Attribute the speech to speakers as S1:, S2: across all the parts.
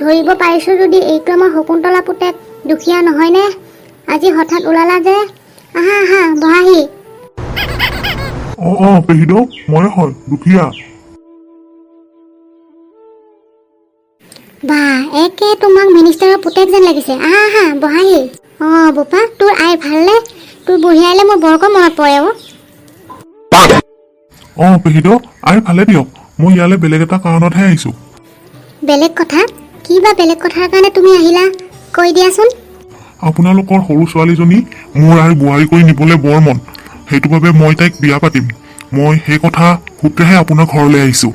S1: ধৰিব পাৰিছোঁ যদি এইটো আমাৰ শকুন্তলা পুতেক দুখীয়া নহয়নে? আজি হঠাৎ ওলালা যে, আহা আহা, বহাহি।
S2: অঁ অঁ পেহীদেউ, ময়ে হয় দুখীয়া।
S1: বা, একে তোমাক মিনিষ্টাৰৰ পুতেক যেন লাগিছে। আহা আহা, বহাহি। অঁ বোপা, তোৰ আইৰ ভালনে? তোৰ বুঢ়ী আইলে মোৰ বৰকৈ মনত পৰে অ'।
S2: অঁ পেহীদেউ, আইৰ ভালে দিয়ক। মই ইয়ালৈ বেলেগ এটা কাৰণতহে আহিছোঁ।
S1: বেলেগ কথা? কি বা বেলেগ কথাৰ কাৰণে তুমি আহিলা, কৈ দিয়াচোন।
S2: আপোনালোকৰ সৰু ছোৱালীজনী মোৰ আইৰ বোৱাৰী কৰি নিবলৈ বৰ মন। সেইটো বাবে মই তাইক বিয়া পাতিম। মই সেই কথা সূত্ৰেহে আপোনাৰ ঘৰলৈ আহিছোঁ।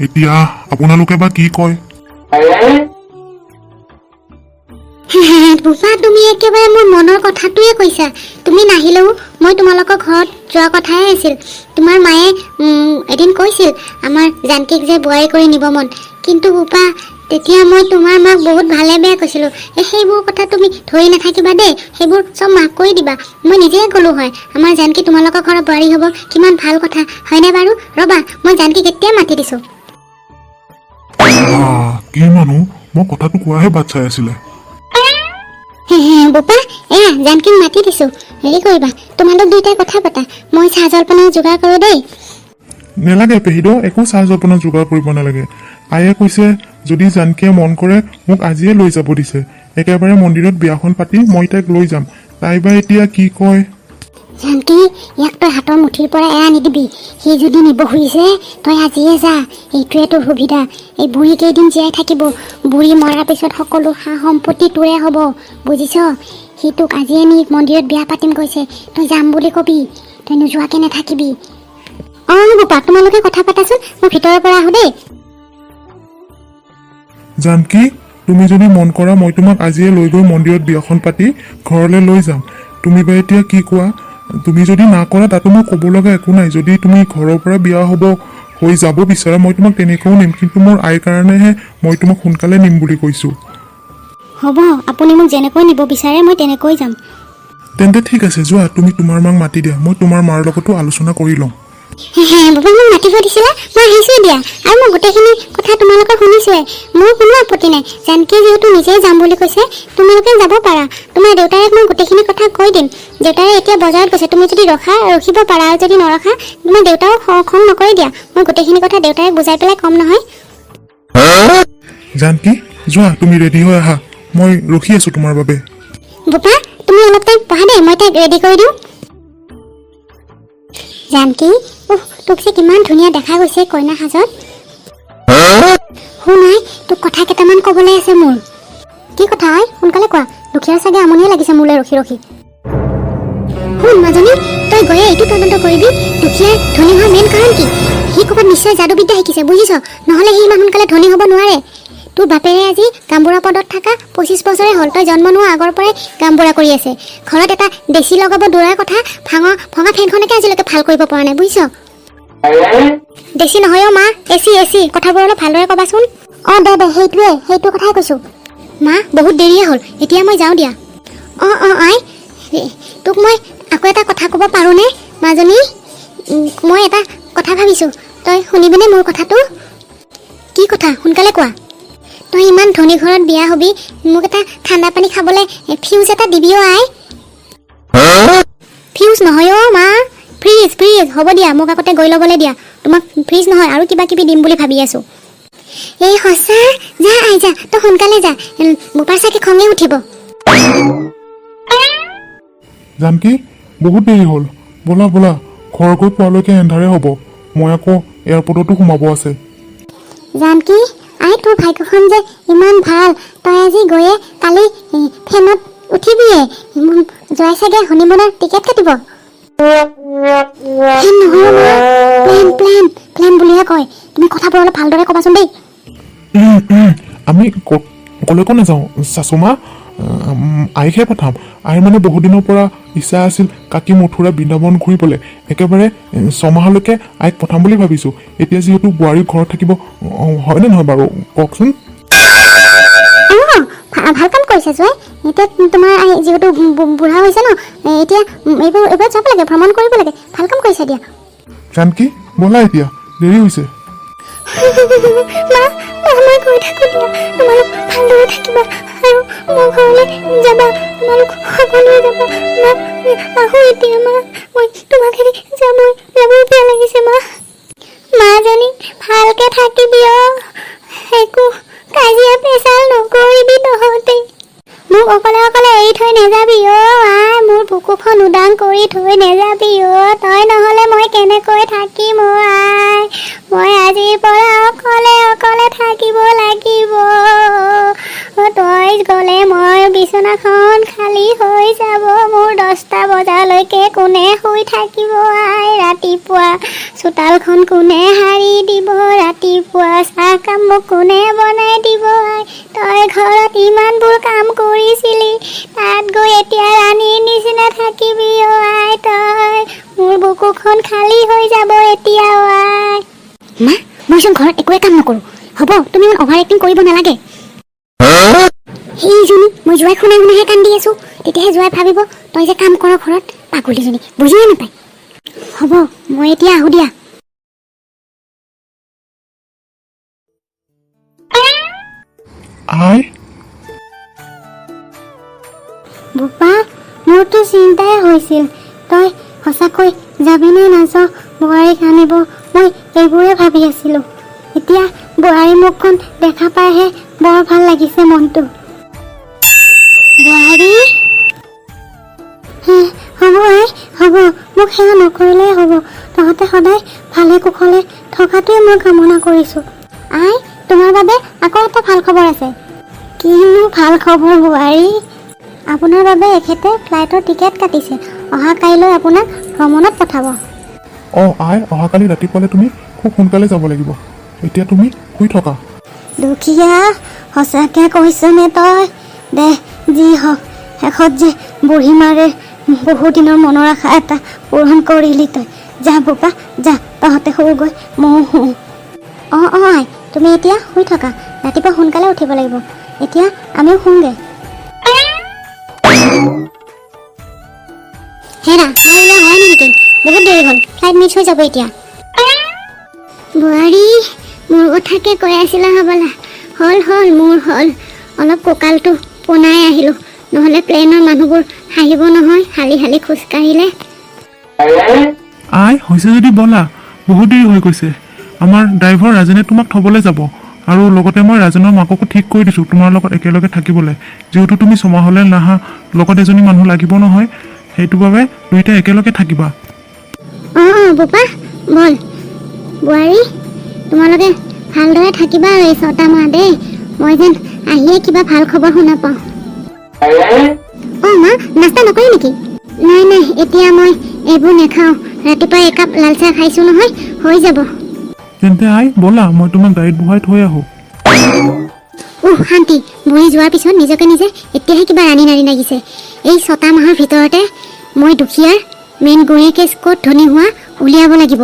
S2: এতিয়া আপোনালোকে বা কি কয়?
S1: বোপা, তুমি একেবাৰে মোৰ মনৰ কথাটোৱে কৈছা। তুমি নাহিলেও মই তোমালোকৰ ঘৰত যোৱা কথাই আছিল। তোমাৰ মায়ে এদিন কৈছিল আমাৰ জানকীক যে বোৱাৰী কৰি নিব মন। কিন্তু বোপা, তেতিয়া মই তোমাৰ মাক বহুত ভালে বেয়া কৈছিলোঁ। এই সেইবোৰ কথা তুমি ধৰি নাথাকিবা দেই, সেইবোৰ চব মাফ কৰি দিবা। মই নিজে ক'লোঁ হয়, আমাৰ জানকী তোমালোকৰ ঘৰত বোৱাৰী হ'ব, কিমান ভাল কথা, হয়নে বাৰু? ৰ'বা, মই জানকীক এতিয়াই মাতি দিছোঁ।
S2: আহ, কি মানুহ! মই কথাটো কোৱাহে বাট চাই আছিলে।
S1: বোপা, এয়া জানকীক মাতি দিছোঁ। হেৰি কৰিবা, তোমালোক দুয়োটাই কথা পাতা, মই চাহ জলপানৰ যোগাৰ কৰোঁ দেই।
S2: নেলাগে পেহীদেউ, একো চাহ জলপানৰ যোগাৰ কৰিব নালাগে। আয়ে কৈছে, যদি জানকীয়ে মন কৰে মোক আজিয়ে লৈ যাব দিছে। একেবাৰে মন্দিৰত বিয়াখন পাতি মই তাইক লৈ যাম। তাই বা এতিয়া কি কয়।
S1: জানকী, ইয়াক তই হাতৰ মুঠিৰ পৰা এৰা নিদিবি। সি যদি নিব খুজিছে, তই আজিয়ে যা। এইটোৱে তোৰ সুবিধা। এই বুঢ়ী কেইদিন জীয়াই থাকিব, বুঢ়ী মৰাৰ পিছত সকলো সা সম্পত্তি তোৰে হ'ব, বুজিছ? সি তোক আজিয়ে নি মন্দিৰত বিয়া পাতিম কৈছে। তই যাম বুলি কবি, তই নোযোৱাকে নাথাকিবি। অঁ বোপা, তোমালোকে কথা পাতাচোন, মই ভিতৰৰ পৰা আহোঁ দেই।
S2: জানকী, তুমি যদি মন কৰা, মই তোমাক আজিয়ে লৈ গৈ মন্দিৰত বিয়াখন পাতি ঘৰলৈ লৈ যাম। তুমি বা এতিয়া কি কোৱা? তুমি যদি না কৰা, তাতো মোৰ ক'ব লগা একো নাই। যদি তুমি ঘৰৰ পৰা বিয়া হ'ব হৈ যাব বিচাৰা, মই তোমাক তেনেকৈও নিম। কিন্তু মোৰ আইৰ কাৰণেহে মই তোমাক সোনকালে নিম বুলি কৈছোঁ।
S1: হ'ব, আপুনি মোক যেনেকৈ নিব বিচাৰে মই তেনেকৈ যাম।
S2: তেন্তে ঠিক আছে, যোৱা, তুমি তোমাৰ মাক মাতি দিয়া। মই তোমাৰ মাৰ লগতো আলোচনা কৰি লওঁ।
S1: বাবা, মোক মাতিব দিছিলা, মই আহিছোৱে দিয়া। আৰু মই গোটেইখিনি কথা তোমালোকৰ শুনিছোৱে। মোৰ কোনো আপত্তি নাই। জানকীয়ে যিহেতু নিজেই যাম বুলি কৈছে, তোমালোকে যাব পাৰা। তোমাৰ দেউতাৰেক মই গোটেইখিনি কথা কৈ দিম। দেউতাৰে এতিয়া বজাৰত গৈছে। তুমি যদি ৰখা, ৰখিব পাৰা, আৰু যদি নৰখা, তোমাৰ দেউতাও খং নকৰে দিয়া। মই গোটেইখিনি কথা দেউতাৰেক বুজাই পেলাই ক'ম নহয়।
S2: জানকী, যোৱা, তুমি ৰেডি হৈ আহা। মই ৰখি আছোঁ তোমাৰ বাবে।
S1: বোপা, তুমি অলপ টাইম পঢ়া দেই, মই তাইক ৰেডি কৰি দিওঁ। জানকী, উহ, তোক যে কিমান ধুনীয়া দেখা গৈছে কইনা সাজত। শুন আই, তোক কথা কেইটামান ক'বলৈ আছে মোৰ। কি কথা আই? সোনকালে কোৱা। দুখীয়াৰ চাগে আমনিয়ে লাগিছে মোলৈ ৰখি ৰখি। শুন মাজনী, তই গৈয়ে এইটো তদন্ত কৰিবি, দুখীয়াৰ ধনী হোৱাৰ মেইন কাৰণ কি? সি ক'ৰবাত নিশ্চয় যাদুবিদ্যা শিকিছে, বুজিছ? নহ'লে সি ইমান সোনকালে ধনী হ'ব নোৱাৰে। তোৰ বাপেৰে আজি গামবুঢ়া পদত থকা 25 বছৰে হ'ল। তই জন্ম নোহোৱা আগৰ পৰাই গামবুঢ়া কৰি আছে। ঘৰত এটা দেচি লগাব দূৰৰ কথা, ভাঙা ভঙা ফেনখনকে আজিলৈকে ভাল কৰিব পৰা নাই, বুজিছ? দেচি নহয় অ' মা, এচি, এচি। কথাবোৰ অলপ ভালদৰে ক'বাচোন। অঁ দে দে, সেইটোৱে, সেইটো কথাই কৈছোঁ। মা, বহুত দেৰিয়ে হ'ল, এতিয়া মই যাওঁ দিয়া। অঁ অঁ আই, তোক মই আকৌ এটা কথা ক'ব পাৰোঁনে? মাজনী, মই এটা কথা ভাবিছোঁ, তই শুনিবিনে মোৰ কথাটো? কি কথা? সোনকালে কোৱা। তই ইমান ধনী ঘৰত বিয়া হবি, মোক এটা ঠাণ্ডা পানী খাবলৈ ফিউজ এটা দিবি অ' আই। ফিউজ নহয় অ' মা, ফ্ৰিজ, ফ্ৰিজ। হ'ব দিয়া, মোক আগতে গৈ ল'বলৈ দিয়া। তোমাক ফ্ৰিজ নহয়, আৰু কিবা কিবি দিম বুলি ভাবি আছোঁ। এই সঁচা? যা আই যা, তই সোনকালে যা। বোপাৰ চাগে খঙে উঠিব।
S2: জানকী, বহুত দেৰি হ'ল। ব'লা ব'লা, ঘৰ গৈ পোৱালৈকে এন্ধাৰে হ'ব। মই আকৌ এয়াৰপৰ্টতো সোমাব আছে।
S1: জানকী আই, তোৰ ভাগ্যখন যে ইমান ভাল! তই আজি গৈয়ে কালি ফেনত উঠিবিয়ে। জোৱাই চাগে হনিমুনৰ টিকেট কাটিব। ফেন নহয় অ' মা, প্লেন, প্লেন, প্লেন বুলিহে কয়। তুমি কথাবোৰ অলপ ভালদৰে ক'বাচোন দেই।
S2: আমি ক'লৈকো নাযাওঁ চাচুমা। আইকহে পঠাম। আইৰ মানে বহুদিনৰ পৰা ইচ্ছা আছিল কাকী মথুৰা বৃন্দাবন ঘূৰিবলৈ। একেবাৰে 6 মাহলৈকে আইক পঠাম বুলি ভাবিছোঁ। এতিয়া যিহেতু বোৱাৰী ঘৰত থাকিব, হয়নে নহয় বাৰু কওকচোন?
S1: অঁ, ভাল কাম কৰিছা জোৱাই। এতিয়া তোমাৰ আই যিহেতু বুঢ়া হৈছে ন, এতিয়া এইবোৰত যাব লাগে, ভ্ৰমণ কৰিব লাগে। ভাল কাম কৰিছা দিয়া।
S2: জানকী, ব'লা, এতিয়া দেৰি হৈছে।
S1: মা, মা, মই গৈ থাকোঁ দিয়া, তোমালোক ভালদৰে থাকিবা আৰু মোৰ ঘৰলৈ যাবা, তোমালোক সকলোৱে যাবা। মা, আহোঁ এতিয়া। মা, মই তোমাক এৰি যাবই যাবই বেয়া লাগিছে। মা, মাজনী, ভালকে থাকিবি অ, একো কাজিয়া পেচাল নকৰিবি। তহঁতে মোক অকলে অকলে এৰি থৈ নাযাবি অ আই, মোৰ বুকুখন উদাং কৰি থৈ নাযাবি অ। তই নহ'লে মই কেনেকৈ থাকিম অ আই? মই আজিৰ পৰা অকলে অকলে থাকিব লাগিব। তই গ'লে মই বিচনাখন খালী হৈ যাব। মোৰ 10টা বজালৈকে কোনে শুই থাকিব আই? ৰাতিপুৱা চোতালখন কোনে সাৰি দিব? ৰাতিপুৱা চাহকাপ মোক কোনে বনাই দিব আই? তই ঘৰত ইমানবোৰ কাম কৰিছিলি, তাত গৈ এতিয়া ৰাণীৰ নিচিনা থাকিবি অ আই। তই মোৰ বুকুখন খালী হৈ যাব এতিয়া অ আই। মা, মইচোন ঘৰত একোৱে কাম নকৰোঁ। হ'ব, তুমি ইমান অভাৰ এক্টিং কৰিব নালাগে। সেইজনী, মই জোঁৱাই শুনাই শুনাইহে কান্দি আছোঁ। তেতিয়াহে জোঁৱাই ভাবিব তই যে কাম কৰ ঘৰত। পাগলীজনী, বুজিয়ে নাপায়। হ'ব, মই এতিয়া আহোঁ দিয়া।
S2: আই।
S1: বোপা, মোৰতো চিন্তাই হৈছিল, তই সঁচাকৈ যাবিনে নাযাওঁ, বোৱাৰীক আনিব, মই এইবোৰে ভাবি আছিলোঁ। এতিয়া বোৱাৰী মুখখন দেখা পাইহে বৰ ভাল লাগিছে মনটো। বোৱাৰী হে, হ'ব আই, হ'ব। মোক সেৱা নকৰিলেই হ'ব। তহঁতে সদায় ভালে কুশলে থকাটোৱে মই কামনা কৰিছোঁ। আই, তোমাৰ বাবে আকৌ এটা ভাল খবৰ আছে। কিনো ভাল খবৰ বোৱাৰী? আপোনাৰ বাবে এখেতে ফ্লাইটৰ টিকেট কাটিছে। অহা কাইলৈ আপোনাক ভ্ৰমণত পঠাব।
S2: অঁ আই, অহাকালি ৰাতিপুৱালে তুমি খুব সোনকালে যাব লাগিব। এতিয়া তুমি শুই থকা।
S1: দুখীয়া, সঁচাকে কৈছনে তই? দে, যি হওক, শেষত যে বুঢ়ী মাৰে বহুদিনৰ মনৰ আশা এটা পূৰণ কৰিলি তই। যা বোপা, যা, তহঁতে শুগৈ, ময়ো শুওঁ। অঁ অঁ আই, তুমি এতিয়া শুই থকা, ৰাতিপুৱা সোনকালে উঠিব লাগিব। এতিয়া আমিও শুওঁগৈ। হেৰা, মই ওলোৱা হোৱাই নাই নেকি? বহুত দেৰি হ'ল, ফ্লাইট মিছ হৈ যাব এতিয়া। বোৱাৰী, মোৰ কথাকে কৈ আছিলা হ'বলা। হ'ল হ'ল, মোৰ হ'ল। অলপ কঁকালটো পোনাই আহিলোঁ, নহ'লে প্লেনৰ মানুহবোৰ হাঁহিব নহয় শালি শালি খোজকাঢ়িলে।
S2: আই, হৈছে যদি ব'লা, বহুত দেৰি হৈ গৈছে। আমাৰ ড্ৰাইভাৰ ৰাজেনে তোমাক থ'বলৈ যাব আৰু লগতে মই ৰাজেনৰ মাককো ঠিক কৰি দিছোঁ তোমাৰ লগত একেলগে থাকিবলৈ। যিহেতু তুমি ছমাহলৈ নাহা, লগত এজনী মানুহ লাগিব নহয়, সেইটো বাবে দুয়োটাই একেলগে থাকিবা।
S1: অঁ অঁ বোপা, ব'ল। বোৱাৰী, তোমালোকে ভালদৰে থাকিবা আৰু এই 6টা মাহ দেই। মই যেন আহিয়ে কিবা ভাল খবৰ শুনা পাওঁ। অঁ মা, নাস্তা নকৰি নেকি? নাই নাই, এতিয়া মই এইবোৰ নাখাওঁ। ৰাতিপুৱা একাপ লাল চাহ খাইছোঁ নহয়, হৈ যাব।
S2: তেন্তে আই ব'লা, মই তোমাক গাড়ীত বহাই থৈ আহোঁ।
S1: উহ শান্তি, বুঢ়ী যোৱাৰ পিছত নিজকে নিজে এতিয়াহে কিবা ৰাণী ৰাণী লাগিছে। এই 6টা মাহৰ ভিতৰতে মই দুখীয়াৰ মেইন গুৰিৰ কেছ ক'ত ধনী হোৱা উলিয়াব লাগিব।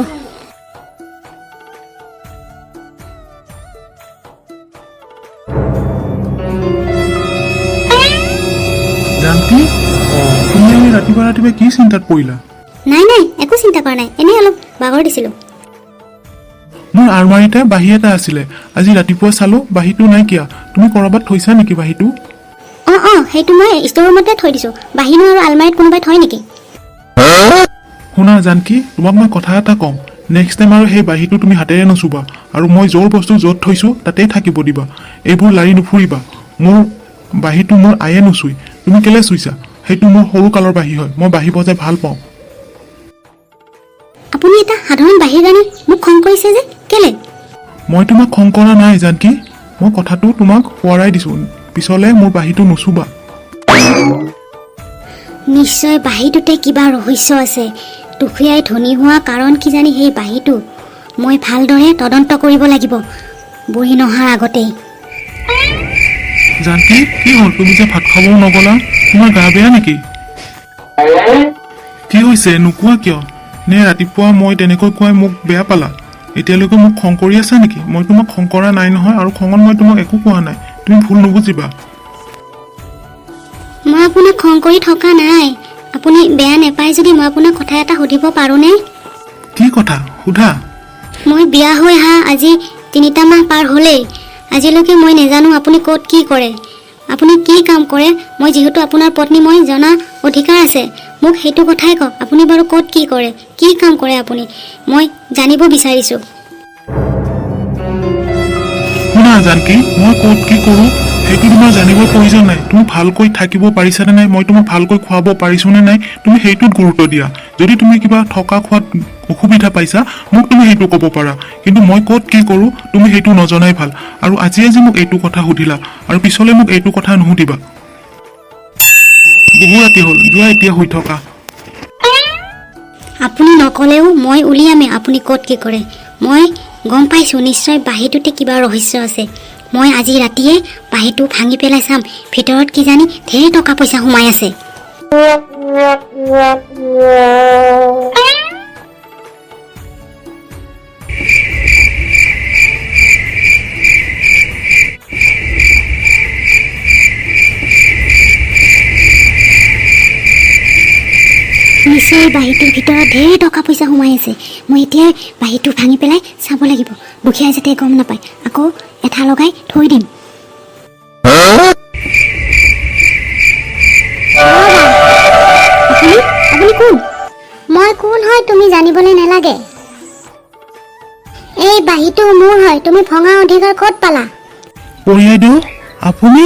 S2: জানকী, অঁ তুমি আজি ৰাতিপুৱা ৰাতিপুৱা কি চিন্তাত পৰিলা?
S1: নাই নাই, একো চিন্তা কৰা নাই, এনেই অলপ বাগৰ দিছিলোঁ।
S2: মোৰ আলমাৰিতে বাহী এটা আছিলে, আজি ৰাতিপুৱা চালোঁ বাহীটো নাইকিয়া। তুমি ক'ৰবাত থৈছা নেকি বাহীটো?
S1: অঁ অঁ, সেইটো মই ষ্ট'ৰ ৰুমতে থৈ দিছোঁ। বাহিনো আৰু আলমাৰিত কোনোবাই থয় নেকি?
S2: শুনা জানকী, তোমাক মই কথা এটা কওঁ। নেক্সট টাইম আৰু সেই বাহীটো তুমি হাতেৰে নুচুবা আৰু মই য'ৰ বস্তু য'ত থৈছোঁ তাতেই থাকিব দিবা। এইবোৰ লাৰি নুফুৰিবা। মোৰ বাহীটো মোৰ আয়ে নুচুই, তুমি কেলৈ চুইছা? সেইটো মোৰ সৰু কালৰ বাহী হয়, মই বাহী বজাই ভাল পাওঁ।
S1: আপুনি এটা সাধাৰণ বাহিৰ কাৰণে মোক খং কৰিছে যে কেলে?
S2: মই তোমাক খং কৰা নাই জানকী, মই কথাটো তোমাক সোঁৱৰাই দিছোঁ। পিছলে মোৰ বাহীটো নুচুবা।
S1: নিশ্চয় বাহীটোতে কিবা ৰহস্য আছে। দুখীয়াই ধনী হোৱা কাৰণ কিজানি সেই বাহীটো। মই ভালদৰে তদন্ত কৰিব লাগিব বুঢ়ী নহাৰ আগতেই।
S2: জানকী, কি হ'ল? তুমি যে ভাত খাবও নগ'লা, তোমাৰ গা বেয়া নেকি? কি হৈছে নোকোৱা কিয়? নে ৰাতিপুৱা মই তেনেকৈ কোৱাই মোক বেয়া পালা? এতিয়ালৈকে মোক খং কৰি আছা নেকি? মই তোমাক খং কৰা নাই নহয়, আৰু খঙত মই তোমাক একো কোৱা নাই, তুমি ভুল নুবুজিবা।
S1: মই আপোনাক খং কৰি থকা নাই। আপুনি বেয়া নাপায় যদি মই আপোনাক কথা এটা সুধিব পাৰোঁনে?
S2: কি কথা, সোধা।
S1: মই বিয়া হৈ অহা আজি 3টা মাহ পাৰ হ'লেই। আজিলৈকে মই নেজানো আপুনি ক'ত কি কৰে, আপুনি কি কাম কৰে। মই যিহেতু আপোনাৰ পত্নী, মই জনা অধিকাৰ আছে। মোক সেইটো কথাই কওক, আপুনি বাৰু ক'ত কি কৰে, কি কাম কৰে আপুনি, মই জানিব বিচাৰিছোঁ।
S2: শুনা জানকী, মই ক'ত কি কৰোঁ সেইটো তোমাৰ জানিবৰ প্ৰয়োজন নাই। তুমি ভালকৈ থাকিব পাৰিছানে নাই, মই তোমাক ভালকৈ খুৱাব পাৰিছোনে নাই, তুমি সেইটোত গুৰুত্ব দিয়া। যদি তুমি কিবা থকা খোৱাত অসুবিধা পাইছা, মোক তুমি সেইটো ক'ব পাৰা। কিন্তু মই ক'ত কি কৰোঁ তুমি সেইটো নজনাই ভাল। আৰু আজি আজি মোক এইটো কথা সুধিলা, আৰু পিছলৈ মোক এইটো কথা নুসুধিবা। বহু ৰাতি হ'ল, যোৱা এতিয়া শুই থকা।
S1: আপুনি নক'লেও মই উলিয়ামেই আপুনি ক'ত কি কৰে। মই গম পাইছোঁ নিশ্চয় বাঁহীটোতে কিবা ৰহস্য আছে। মই আজি ৰাতিয়ে বাঁহীটো ভাঙি পেলাই চাম, ভিতৰত কিজানি ঢেৰ টকা পইচা সোমাই আছে। নিশ্চয় বাঁহীটোৰ ভিতৰত ঢেৰ টকা পইচা সোমাই আছে। মই এতিয়াই বাঁহীটো ভাঙি পেলাই চাব লাগিব, দুখীয়াই যাতে গম নাপায়। আকৌ এঠা লগাই থৈ দিম। আপুনি আপুনি কোন? মই কোন হয় তুমি জানিবলৈ নালাগে। এই বাঁহীটো মোৰ হয়, তুমি ভঙা অধিকাৰ ক'ত পালা?
S2: পৰি আইদেউ, আপুনি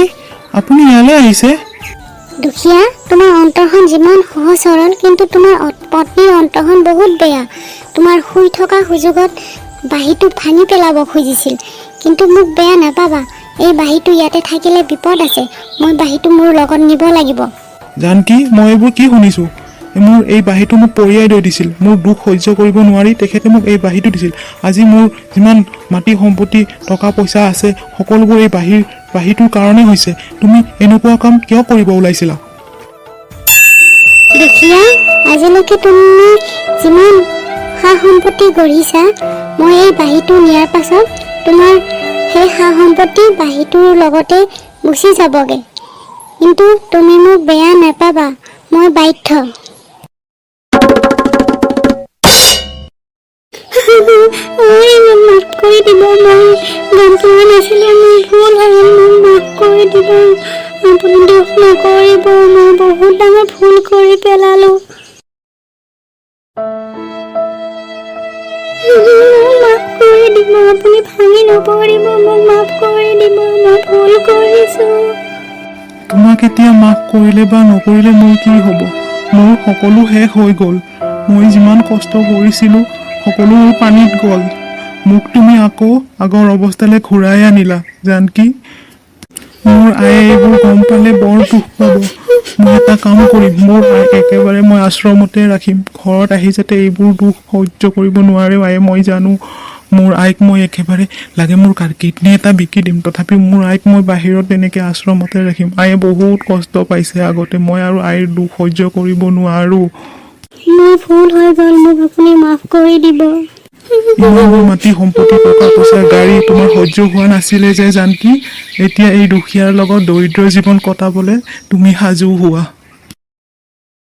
S2: আপুনি ইয়ালৈ আহিছে?
S1: দুখীয়া, তোমাৰ অন্তৰখন যিমান সহজ সৰল, কিন্তু তোমাৰ পত্নীৰ অন্তৰখন বহুত বেয়া। তোমাৰ শুই থকা সুযোগত বাঁহীটো ভাঙি পেলাব খুজিছিল। কিন্তু মোক বেয়া নাপাবা, এই বাঁহীটো ইয়াতে থাকিলে বিপদ আছে। মই বাঁহীটো মোৰ লগত নিব লাগিব।
S2: জানকী, মই এইবোৰ কি শুনিছোঁ? মোৰ এই বাঁহীটো মোক পৰি আইদেউ দিছিল। মোৰ দুখ সহ্য কৰিব নোৱাৰি তেখেতে মোক এই বাঁহীটো দিছিল। আজি মোৰ যিমান মাটি সম্পত্তি টকা পইচা আছে, সকলোবোৰ এই বাঁহীটোৰ কাৰণেই হৈছে। তুমি এনেকুৱা কাম কিয় কৰিব ওলাইছিলা?
S1: দুখীয়া, আজিলৈকে তুমি যিমান সা সম্পত্তি গঢ়িছা, মই এই বাঁহীটো নিয়াৰ পাছত তোমাৰ সেই সা সম্পত্তি বাঁহীটোৰ লগতে গুচি যাবগৈ। কিন্তু তুমি মোক বেয়া নাপাবা, মই বাধ্য। ঐ, মোক মাফ কৰি দিব, মই গম পোৱা নাছিলোঁ, মোৰ ভুল হৈ গ'ল, মোক মাফ কৰি দিব। আপুনি দুখ নকৰিব, মই বহুত ডাঙৰ ভুল কৰি পেলালোঁ। মোক মাফ কৰি দিব, আপুনি ভাঙি নপৰিব, মোক মাফ কৰি দিব, মই ভুল কৰিছোঁ।
S2: তোমাক এতিয়া মাফ কৰিলে বা নকৰিলে মোৰ কি হ'ব? মোৰ সকলো শেষ হৈ গ'ল। মই যিমান কষ্ট কৰিছিলোঁ সকলো মোৰ পানীত গ'ল। মোক তুমি আকৌ আগৰ অৱস্থালৈ ঘূৰাই আনিলা জানকী। মোৰ আয়ে এইবোৰ গম পালে বৰ দুখ পাব। মই এটা কাম কৰিম, মোৰ আইক একেবাৰে মই আশ্ৰমতে ৰাখিম। ঘৰত আহি যাতে এইবোৰ দুখ সহ্য কৰিব নোৱাৰে আয়ে, মই জানো। মোৰ আইক মই একেবাৰে লাগে মোৰ কিডনী এটা বিকি দিম, তথাপি মোৰ আইক মই বাহিৰত তেনেকৈ আশ্ৰমতে ৰাখিম। আয়ে বহুত কষ্ট পাইছে আগতে, মই আৰু আইৰ দুখ সহ্য কৰিব নোৱাৰোঁ।
S1: মোৰ ভুল হৈ গ'ল, মোক আপুনি মাফ কৰি দিব।
S2: ইমানবোৰ মাটি সম্পত্তি টকা পইচা গাড়ী তোমাৰ সহ্য হোৱা নাছিলে যে জানকী, এতিয়া এই দুখীয়াৰ লগত দৰিদ্ৰ জীৱন কটাবলৈ তুমি সাজু হোৱা।